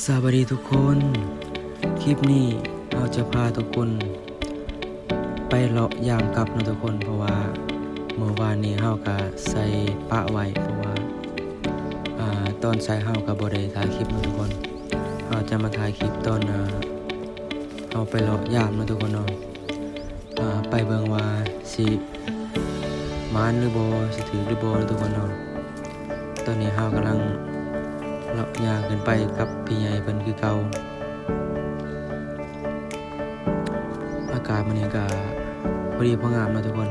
ສະບາຍດີທຸກຄົນ, ຄລິບນີ້ເຮົາຈະພາທຸກຄົນໄປເລາະຢາມກັບເນາະທຸກຄົນ, ເພາະວ່າມື້ວານນີ້ເຮົາກະໃສ່ປະໄວ້ ເພາະວ່າ ອາ ຕອນໃສ່ເຮົາກະບໍ່ໄດ້ຖ່າຍຄລິບເນາະທຸກຄົນ. ເຮົາຈະມາຖ່າຍຄລິບຕອນ ອາ ເຮົາໄປເລາະຢາມເນາະທຸກຄົນເນາະ. ອາ ໄປເບິ່ງວ່າຊິໝານຫຼືບໍ່ ຊິຖືກຫຼືບໍ່ເນາະທຸກຄົນເນາະ. ຕອນນີ້ເຮົາກຳລັງເລາະຍ່າງຂຶ້ນໄປກັບພີ່ໃຫຍ່ເພິ່ນຄືເກົ່າ. ອາກາດມື້ນີ້ກະພໍດີພໍງາມເນາະທຸກຄົນ.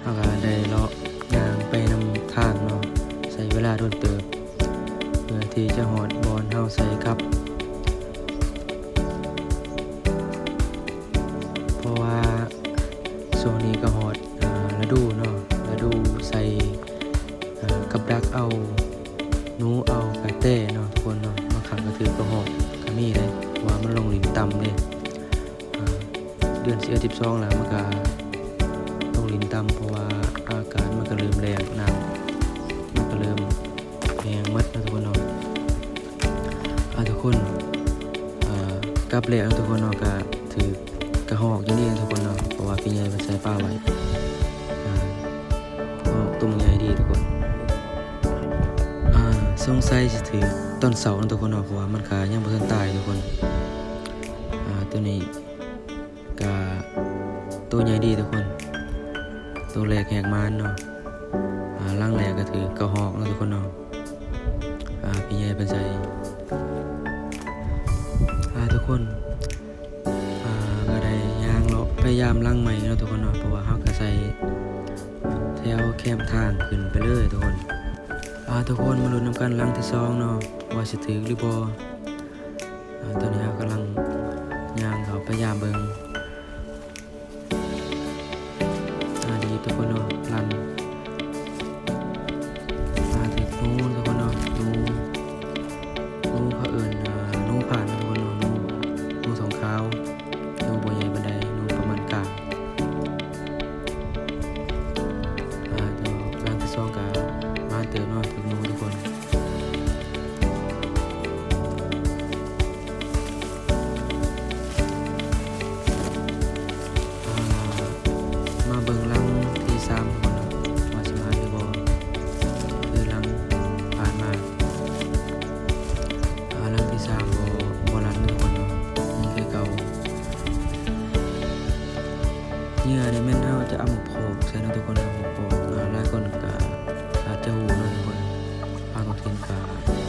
ເຮົາກະໄດ້ເລາະຍ່າງໄປນຳທາງເນາະ, ໃຊ້ເວລາດົນເຕີບ ເພື່ອທີ່ຈະຮອດບ່ອນເຮົາໃສ່ກັບ ເພາະວ່າຊ່ວງນີ້ກະຮອດ ອາ ລະດູເນາະ, ລະດູໃສ່ ອາ ກັບດັກເອົາໜູ ເອົາກະແຕເນາະທຸກຄົນເນາະ. ບາງຄັ້ງກະຖືກກະຮອກກະມີເດ້ ເພາະວ່າມັນລົງດິນຕ່ຳເດ້. ອາ ເດືອນສິບເອັດ ສິບສອງແລ້ວ ມັນກະລົງດິນຕ່ຳ ເພາະວ່າອາກາດມັນກະເລີ່ມແລ້ງ, ນ້ຳມັນກະເລີ່ມແຫ້ງໝົດເນາະທຸກຄົນເນາະ. ອາ ທຸກຄົນ ອາ ກັບແລ້ວເນາະທຸກຄົນເນາະ, ກະຖືກກະຮອກຢ່າງດີເນາະທຸກຄົນເນາະ, ເພາະວ່າພີ່ໃຫຍ່ເພິ່ນໃສ່ປະໄວ້. ອາ ຮອກໂຕໃຫຍ່ດີທຸກຄົນ. ອາ ສົງໄສຊິຖືກຕອນເຊົ້າເນາະທຸກຄົນເນາະ, ເພາະວ່າມັນກະຍັງບໍ່ທັນຕາຍທຸກຄົນ. ອາ ໂຕນີ້ ກະໂຕໃຫຍ່ດີທຸກຄົນ, ໂຕແລກແຮກໝານເນາະ. ອາ ຫຼັງແລກກະຖືກກະຮອກເນາະທຸກຄົນເນາະ. ອາ ພີ່ໃຫຍ່ເພິ່ນໃສ່ ອາ ທຸກຄົນ ອາ ກະໄດ້ຍ່າງເລາະໄປຢາມຫຼັງໃໝ່ເນາະທຸກຄົນເນາະ, ເພາະວ່າເຮົາກະໃສ່ແຖວແຄມທາງຂຶ້ນໄປເລີຍທຸກຄົນ. ອາ ທຸກຄົນມາລຸ້ນນຳກັນຫຼັງທີສອງເນາະ ວ່າຊິຖືກຫຼືບໍ່. ອາ ຕອນນີ້ເຮົາກຳລັງຍ່າງເຂົ້າໄປຢາມເບິ່ງ. ອາ ດີທຸກຄົນເນາະ, ລັນ. ອາ ຖືກໜູທຸກຄົນເນາະ, ໜູ ໜູເຂົາເອີ້ນ ອາ ໜູພານທຸກຄົນເນາະ, ໜູ ໜູສອງຂາວ. ໜູບໍ່ໃຫຍ່ປານໃດ, ໜູປະມານກາງ. ອາ ໂຕຫຼັງທີສອງກະມານເຕີບເນາະ, ຖືກໜູທຸກຄົນ. ອາ ມາເບິ່ງຫຼັງທີສາມທຸກຄົນເນາະ ວ່າຊິມານຫຼືບໍ່ ຄືຫຼັງຜ່ານມາ. ອາ ຫຼັງທີສາມບໍ່ ບໍ່ລັນທຸກຄົນເນາະ, ນີ້ຄືເກົ່າ. ເຫຍື່ອນີ້ແມ່ນເຮົາຈະເອົາໝາກໂພກໃສ່ເນາະທຸກຄົນເນາະ, ໝາກໂພກ. ອາ ຫຼາຍຄົນກະອາດຈະຮູ້ເນາະທຸກຄົນ, ບາງຄົນກະ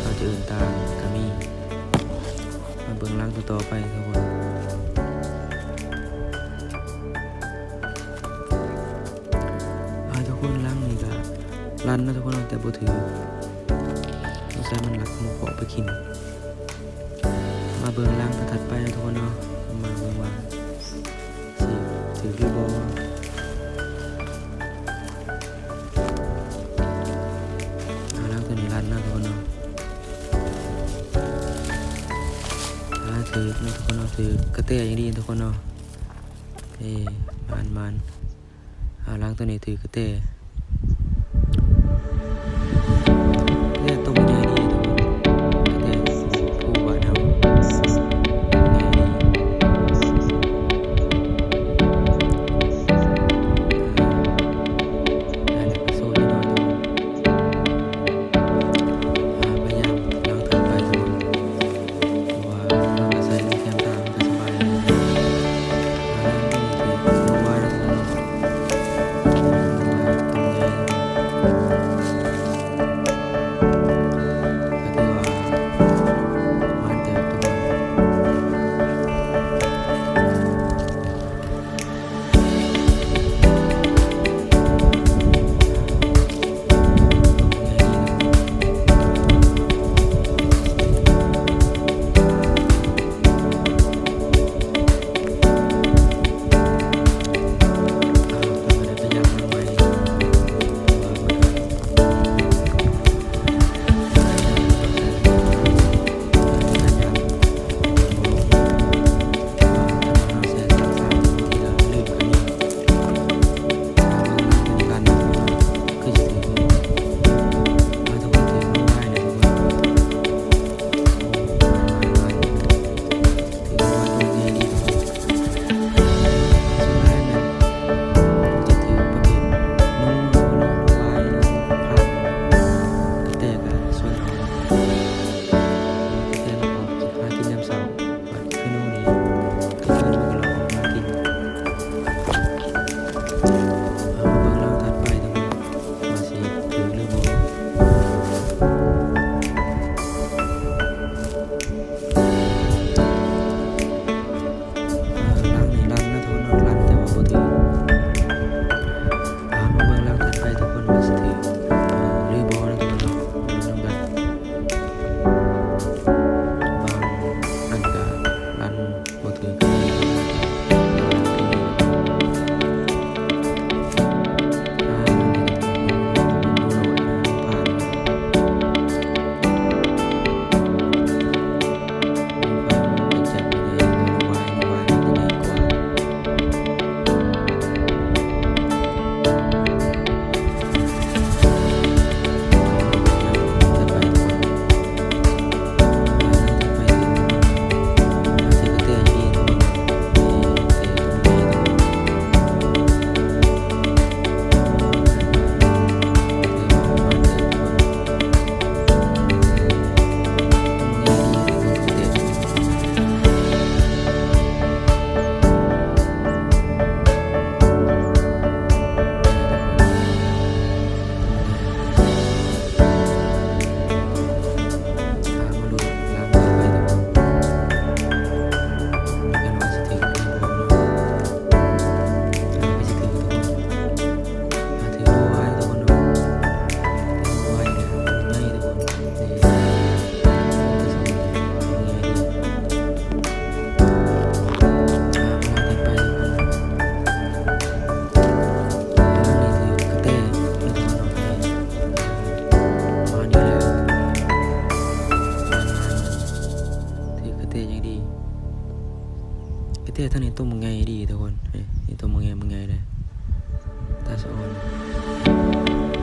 ເຂົາຈະເອີ້ນຕ່າງກະມີ. ມາເບິ່ງຫຼັງຕໍ່ໆໄປທຸກຄົນ. ອາ ທຸກຄົນ ຫຼັງນີ້ກະລັນເນາະທຸກຄົນເນາະ, ແຕ່ບໍ່ຖືກ ສົງໄສມັນລັກໝູເກາະໄປກິນ. ມາເບິ່ງຫຼັງຖັດໄປເນາະທຸກຄົນເນາະ, ມາເບິ່ງວ່າຊິຖືກຫຼືບໍ່. ອາ ຫຼັງໂຕນີ້ລັນເນາະທຸກຄົນເນາະ. ອາ ຖືກເນາະທຸກຄົນເນາະ, ຖືກກະແຕຢ່າງດີທຸກຄົນເນາະ. ເອີ ໝານໆ. ອາ ຫຼັງໂຕນີ້ຖືກກະແຕ. ກະແຕໂຕໃຫຍ່ດີທຸກຄົນ, ກະແຕພູບ້ານເຮົາ ໃຫຍ່ດີ. ອາ ໄດ້ແລ້ວກະໂຊຈັກໜ້ອຍທຸກຄົນ. ອາ ພະຍາຍາມຫຼັງຖັດໄປທຸກຄົນ. ເພາະວ່າເຮົາອາໄສຢູ່ແຄມທາງ ມັນກະສະບາຍ. ອາ ຫຼັງໂຕນີ້ຖືກໝູວານະທຸກຄົນເນາະ, ໂຕ ແຕ່ທາງນີ້ໂຕບັກໃຫຍ່ດີທຸກຄົນ ນີ້ໂຕບັກໃຫຍ່ ບັກໃຫຍ່ເດ້ ຕາສະອອນ.